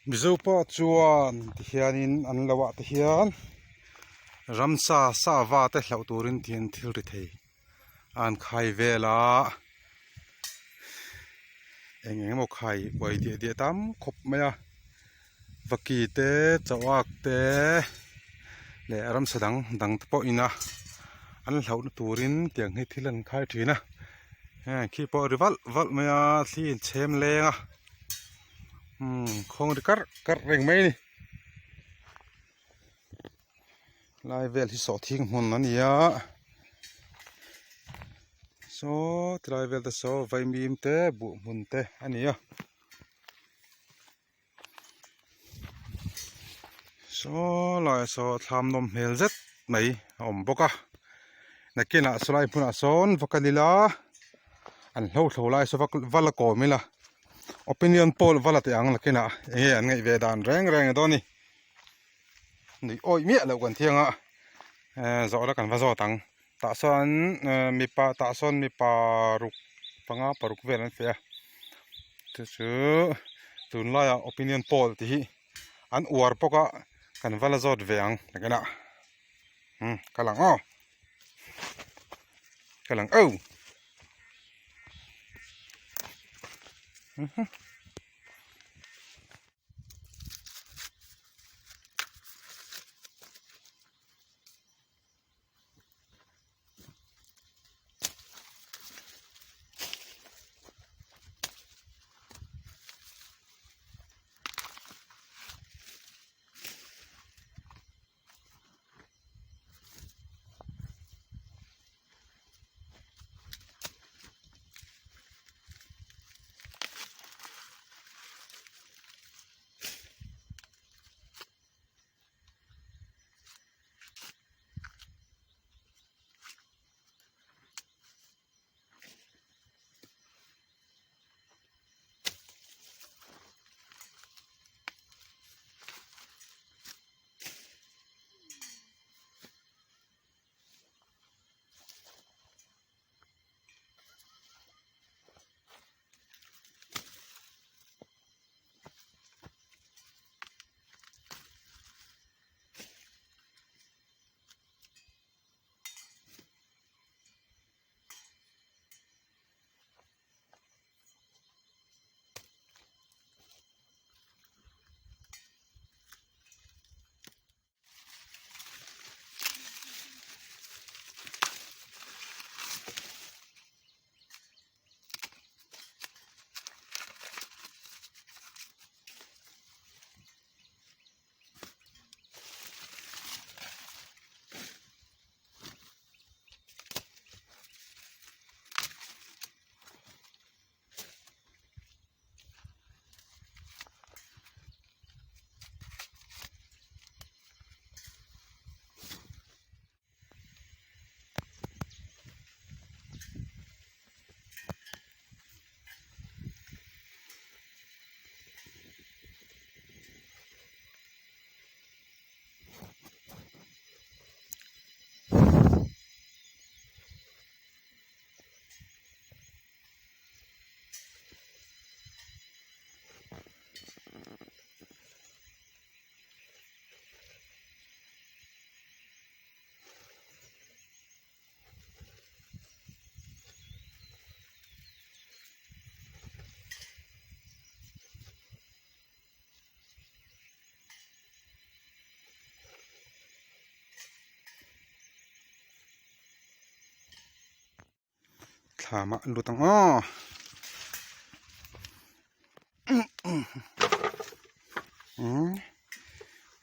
Mizo pawh chuan tihianin an lo ah te hian ramsa sava te hlauh turin tihian thil ri thei a an khai vel a eng eng emaw khai uai diah diah tam khawp mai a vaki te chauhak te leh ramsa dang dang te pawh in a an hlauh na turin tiang hi thil an khai thin a heng khi pawh a ri valh valh mai a thli in chhem leng a. Umm khawng ri karh karh reng mai a ni lai vel hi sawhthing hmun a ni a saw tilai vel te saw vaimim te buh hmun te a ni a saw lai saw thlam nawm hmel zet mai a awm bawk a nakinah sawlai hmunah sawn va kal ila an hlo thlo lai saw va la kawm ila. Opinion poll va la teh ang lakinah eng nge an ngaih ve dan reng reng a dawn ni. Nuih awih miah loh kan thiang a, eh zawhna kan va zawt ang. Tah sawn eh mipa tah sawn mipa ruk panga paruk vel an feh a. Chu chu tunlaiah opinion poll tih hi an uar bawk a kan va la zawt ve ang lakinah. Umm ka lang aw. Ka lang aw. Thlam ah lut ang aw umm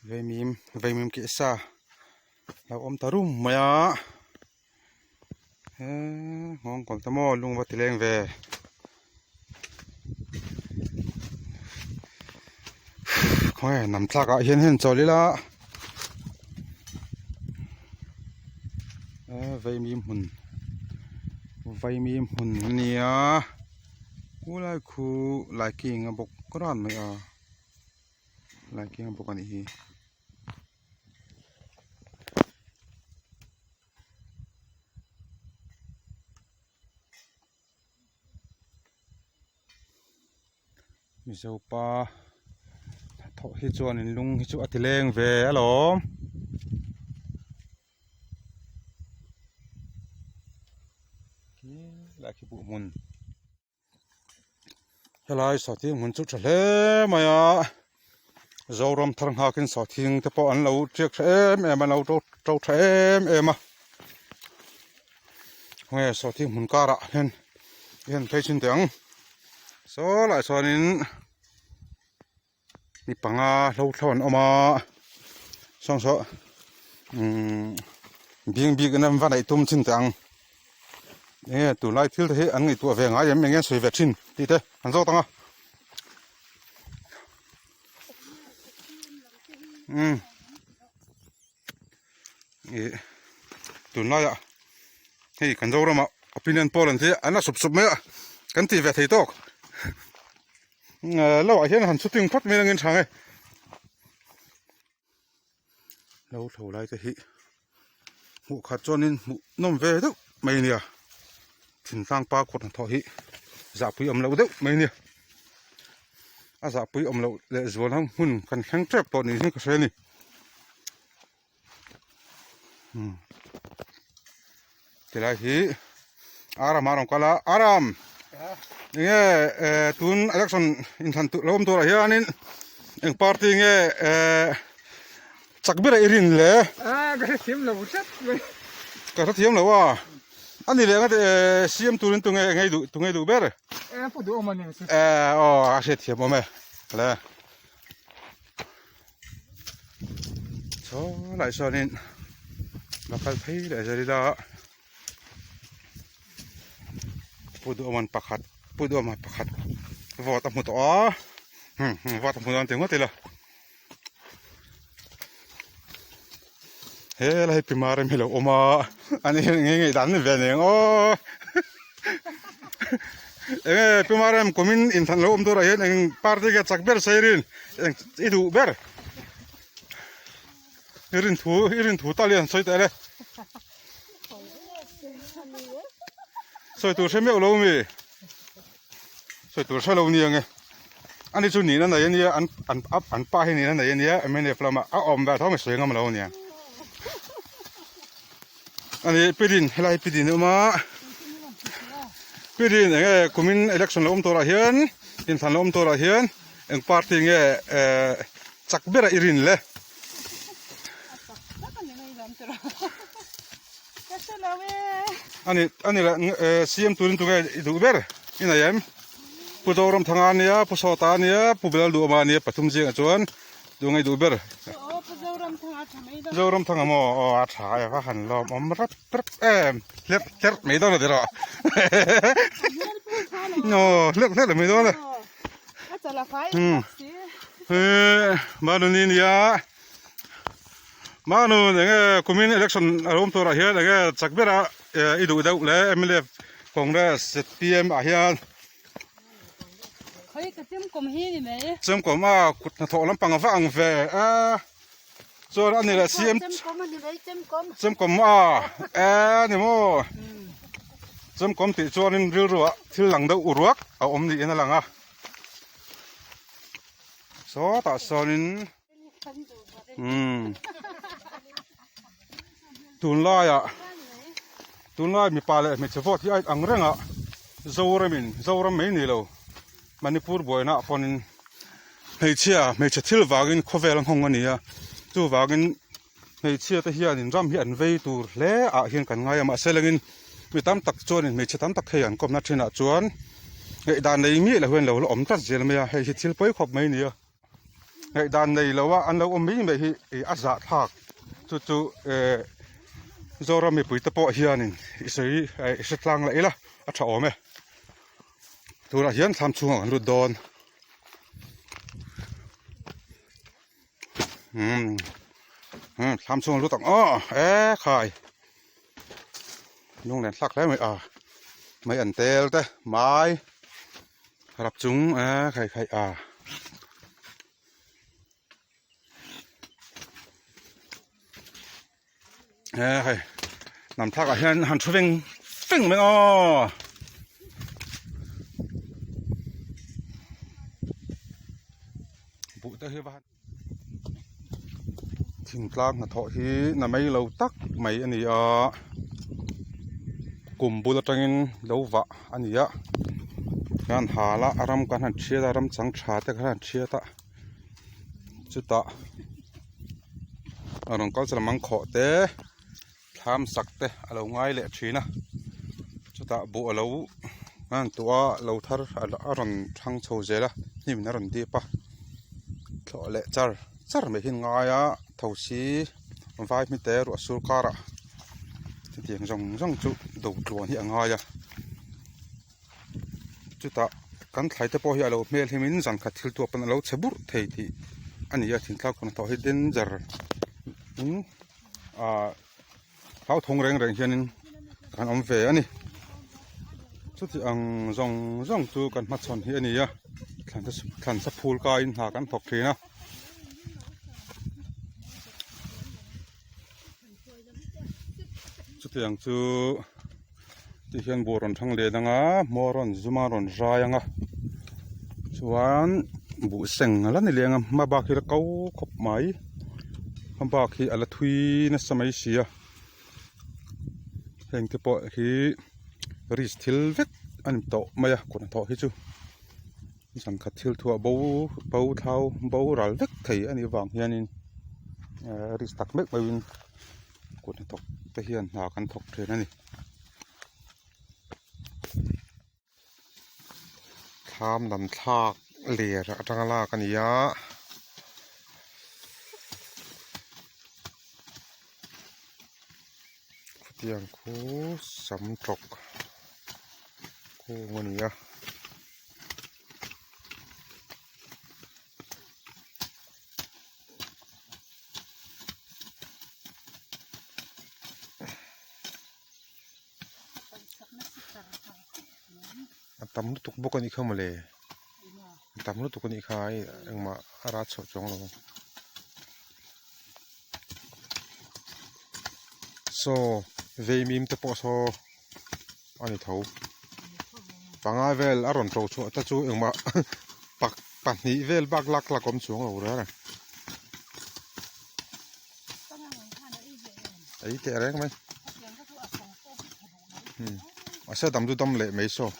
vaimim vaimim keh sa lo awm ta rum mai a eee nghawng kawl te maw lung va ti leng ve khawnge nam thlak ah hian hian chawl ila eee vaimim hmun vaimim hmun a nia khulai khu laiking a bawk ran mai a laiking a bawk a nih hi. Mizopa thawh hi chuanin lung hi chu a ti leng ve alawm. Khi lai khi buh hmun helai sawhthing hmun chu tha hle mai a Zoram thar nghakin sawhthing te pawh an lo tiak tha em em a an lo to to tha em em a nge sawhthing hmun karah hian hian phei chhin teh ang saw lai chuanin. Mi panga hlo thlo an awm a sawn saw umm bing bik in an va neih tum chin teh ang enge tunlai thil te hi an ngaihtuah ve ngai em enge an sawi ve thin tih te an zawt ang a umm ih tunlaiah hei kan Zoramah opinion poll an ti a an la sup sup mai a kan tih ve thei tawk. Lo ah hian han shooting phawt mai angin chhang e lo thlo lai te hi hmuh khat chuanin hmuh nawm ve deuh mai ania thingtlang pa kawt hnathawh hi zahpui awm loh deuh mai ania a zahpui awm loh leh zual ang hmun kan thleng tep tawh niin ka hria a ni. Tilai hi Aram a rawn kal a Aram enge eh tun election inthlan lo awm turah hianin eng party nge eh chak ber a i rin le ah ka hrethiam lo tlat mai ka hrethiam lo a ani leh anga eh siam turin tunge ngei duh tunge duh ber eh pu duh awm ani eh aw a hrethiam awm e le. Saw lai sawnin va kal phei leh zel ila Pu Duhawman pakhat Pu Duhawma pakhat vote a hmu tawh a vote a hmu dawn ti ngawt ila he lai pi Marem hi lo awm a ani hian enge ngei dan ve nen aw enge pi Marem kumin inthlan lo awm turah hian eng party nge chak ber sairin eng i duh ber i rin thu i rin thu tal hi an sawi teh le sawi tur hre meuh lo mi. Sawi tur hre lo nia nge. Ani chu nihna nei ania an an an pa hi nihna nei ania mnf lama a awm ve tho mai sawi ngam lo ania. Ani Pidin helai Pidin a awm a. Pidin eng nge kumin election lo awm turah hian inthlan lo awm turah hian eng party nge eh chak bera i rin le. Ani ani leh eh siam turin tunge i duh ber i nei em Pu Zoramthanga ania Pu Sawta ania Pu Belduama ania pathum zingah chuan tunge i duh ber Zoramthanga maw aw a tha e va han lawm awm rep rep em hlerh hlerh mai dawn a ti rawh aw hlerh hlerh mai dawn a he Manuni nia. Manu enge kumin election a lo awm turah hian enge chak bera i duh deuh le mlf congress zpm ah hian Khawi ka chemkawm hi ni mai. Chemkawm a kut hnathawh lampang a va ang ve a chuan ani leh cm Chemkawm a ni mai chemkawm. Chemkawm a e ni maw chemkawm tih chuanin rilruah thil lang deuh uruak a awm niin a lang a sawtah sawnin. Umm tunlaiah tunlai mipa leh hmeichhe vote hi a ang reng a Zoramin Zoram mai ni lo Manipur buaina ah pawhin hmeichhia hmeichhe thil vangin khawvel a nghawng a ni a chuvangin hmeichhia te hianin ram hi an vei tur hle ah hian kan ngai a mahse lengin mi tam tak chuanin hmeichhe tam tak hei an kawmna thinah chuan ngaihdan nei miah lo hian lo la awm tlat zel mai a hei hi thil pawi khawp mai a ni a. Ngaihdan nei lo a an lo awm mai mai hi ih a zah thlak chu chu eh Zoram mipui te pawh hianin i sawi eh i hre tlang leh ila a tha awm e tunah hian thlam chhungah kan lut dawn umm umm thlam chhungah lut ang aw e khai lunglen thlak hle mai a mai an tel te mai. Rap chung a khai khai a. E hei nam thak ah hian han thu veng veng mai aw. Buh. Buh te hi va han thingtlang hnathawh hi na mai lo tak mai a ni a kum bul atangin lo vah a ni a hian hal a a ram kan han thiat a ram chang tha te kan han thiat a chutah a rawn kal chhan a mangkhawh te thlam sak te a lo ngai leh thin a chutah buh a lo an tuah a lo thar a rawn thang chho zel a hnim in a rawn dip a thlawh leh char char mai hi an ngai a tho si vai hmite ruah sur karah chutiang zawng zawng chu do tluan hi a ngai a chutah kan thlai te pawh hi a lo hmel hlim in zan khat thil tuah pawn a lo chhe burh thei tih a ni a thingtlang kawng hnathawh hi danger in. Ahh hlauthawng reng reng hianin kan awm ve a ni chuti ang zawng zawng chu kan hmachhawn hi a ni a thlan sa phul kaiin hna kan thawk thin a. Chutiang chu ti hian buh rawn thang let ang a hmawr rawn zum a rawn zai ang a chuan buh seng a la ni leng a hma bak hi a la ko khawp mai hma bak hi a la thui nasa mai si a heng te pawh hi risk thil vek a ni tawh mai a kut hnathawh hi chu zan khat thil thuah bo bo thlau bo ral vek thei a nih vang hianin risk tak meuh meuhin kut hnathawk te hian hna kan thawk thin a ni. Thlam lam thlak ler atanga lak a ni a. Khutiang khu sam tawk kung a ni a. A tam lutuk bawk a nih kha mawle a tam lutuk a nih kha hei engmah a rat chhuah chuang lo ang saw veimim te pawh saw a ni tho panga vel a rawn to chhuah te chu engmah pahnih vel bak lak lak awm chuang lo reng a ni. Ei teh reng mai mahse dam chu dam leh mai saw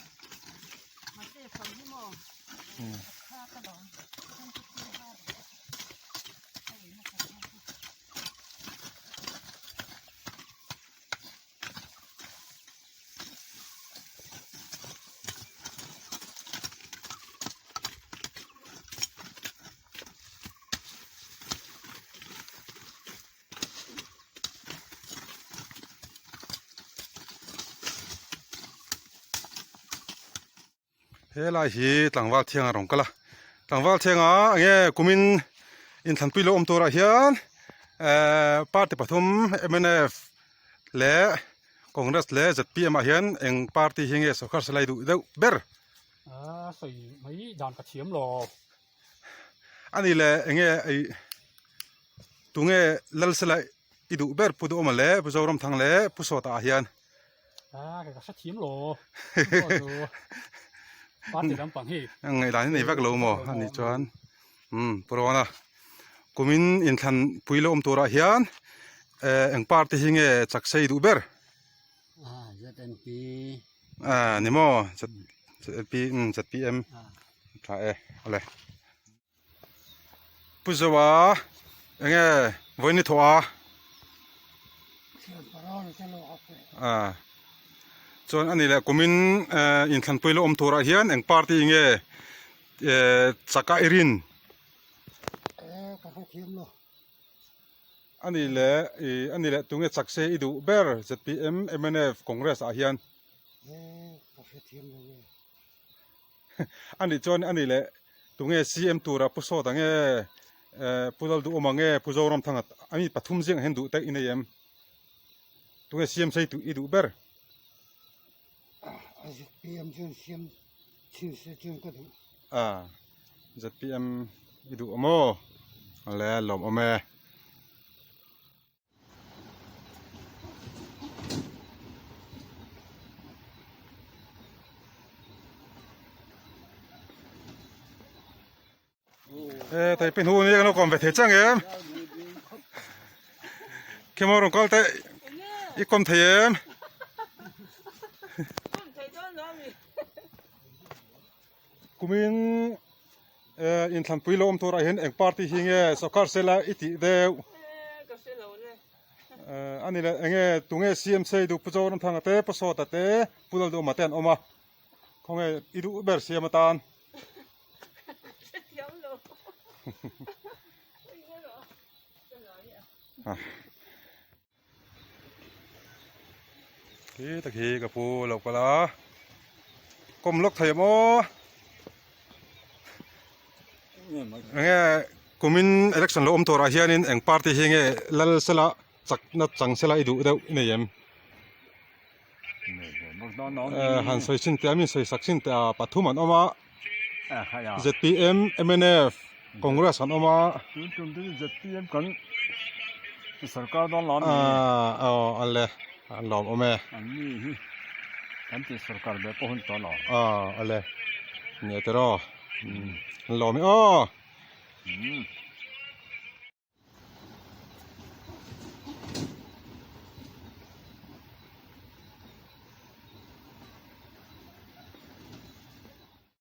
Helai hi tlangval thiang a rawn kal a tlangval thianga enge kumin inthlanpui lo awm turah hian ehh party pathum mnf leh congress leh zpm ah hian eng party hi nge sawrkar silai duh deuh ber. A sawi mai dan ka thiam lo. A ni le enge ih tunge Lalsela i duh ber Pu Duhawma leh Pu Zoramthang leh Pu Sawta ah hian. A ka hre thiam lo party lampang hi. Ngaihdan hi nei vek lo maw a nih chuan umm Pu Rawna kumin inthlan pui lo awm turah hian eng party hi nge chak sei duh ber? ZNP. A ni maw ZP ZPM tha e awle Pu Zoa enge vawiin ni thawh a a chuan ani leh kumin inthlanpui la awm turah hian eng party nge chaka i rin A nih leh ih a nih leh tunge chak se i duh ber zpm mnf congress ah hian a nih chuan a nih leh tunge cm tura pu sawt ang e eh pu Lalduhawm ang e pu Zoramthanga a mi pathum zingah hian duh te i nei em tunge cm se i duh ber. Zpm chuan siam chhin se chuan ka duh. A zpm i duh awm aw le lawm awm e. E tai pin hu ni kan lo kawm ve thei chiang em? Khi maw rawn kal teh i kawm thei em? Kumin inthlanpui lo awm turah hian eng party hi nge sawrkar sela i tih deuh? Ani leh enge tunge CM sei duh Pu Zoramthanga te Pu Sawta te Pu Lalduhawma te an awm a. Khawnge i duh ber siam atan. Khi tak hi ka pu lo kal a. Kawm lawk thei maw? Enge kumin election lo awm turah hianin eng party hi nge lal sela chakna chang sela i duh deuh i nei em? Han sawi chin teh a min sawi sak chin teh a pathum an awm a zpm mnf congress an awm a aw ale an lawm awm e aw ale nia tiraw an lawm e aw.